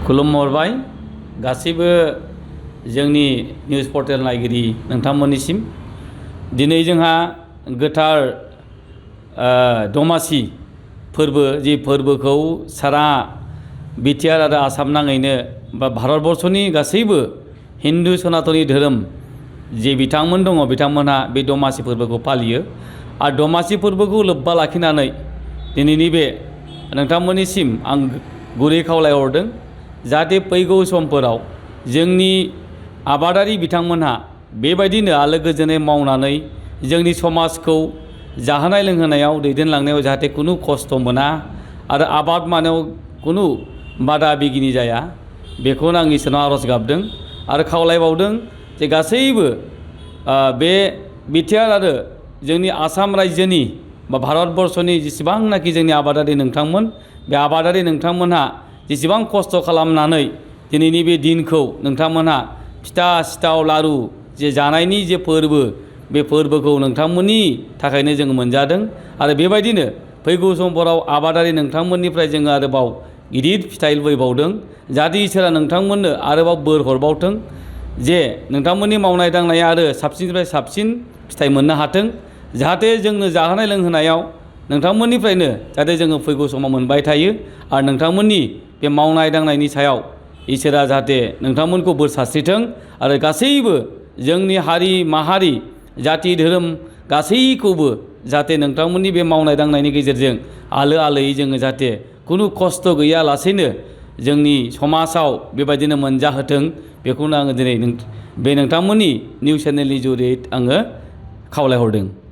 खुलुमहरबाय गासैबो जोंनि news portal नायगिरि नोंथांमोननिसिम दिनै जोंहा गोथार दमासि फोरबो जि फोरबोखौ सारा बिटिआर आरो आसाम नाङैनो बा भारतबर्षनि गासैबो हिन्दु सनातनी धोरोम जे बिथांमोन दङ बिथांमोनहा बे दमासि फोरबोखौ फालियो आरो दमासि फोरबोखौ लोब्बा लाखिनानै दिनैनि बे नोंथांमोननिसिम आं गुरै खावलायहरदों जाहाथे फैगौ समफोराव जोंनि आबादारि बिथांमोनहा बेबायदिनो आलो गोजोनै मावनानै जोंनि समाजखौ जाहोनाय लोंहोनायाव दैदेनलांनायाव जाहाथे खुनु खस्थ' मोना आरो आबाद मावनायाव खुनु बादा बिगिनि जाया बेखौनो आं इसोरनाव आर'ज गाबदों आरो खावलायबावदों जे गासैबो बे बिटिआर आरो जोंनि आसाम रायजोनि बा भारतबर्षनि जेसेबांनाखि जोंनि आबादारि नोंथांमोन बे आबादारि नोंथांमोनहा जेसेबां खस्थ' खालामनानै दिनैनि बे दिनखौ नोंथांमोनहा फिथा सिथाव लारु जे जानायनि जे फोरबो बे फोरबोखौ नोंथांमोननि थाखायनो जों मोनजादों आरो बेबायदिनो फैगौ समफोराव आबादारि नोंथांमोननिफ्राय जोङो आरोबाव गिदिर फिथाइ लुबैबावदों जाहाथे इसोरा नोंथांमोननो आरोबाव बोर हरबावथों जे नोंथांमोननि मावनाय दांनाया आरो साबसिननिफ्राय साबसिन फिथाइ मोननो हाथों जाहाथे जोंनो जाहोनाय लोंहोनायाव नोंथांमोननिफ्रायनो जाहाथे जोङो फैगौ समाव मोनबाय थायो आरो नोंथांमोननि बे मावनाय दांनायनि सायाव इसोरा जाहाथे नोंथांमोनखौ बोर सारस्रिथों आरो गासैबो जोंनि हारि माहारि जाथि धोरोम गासैखौबो जाहाथे नोंथांमोननि बे मावनाय दांनायनि गेजेरजों आलो आलोयै जोङो जाहाथे खुनु खस्थ' गैयालासेनो जोंनि समाजाव बेबायदिनो मोनजाहोथों बेखौनो आङो दिनै बे नोंथांमोननि निउस चेनेलनि जुरियै आङो खावलायहरदों।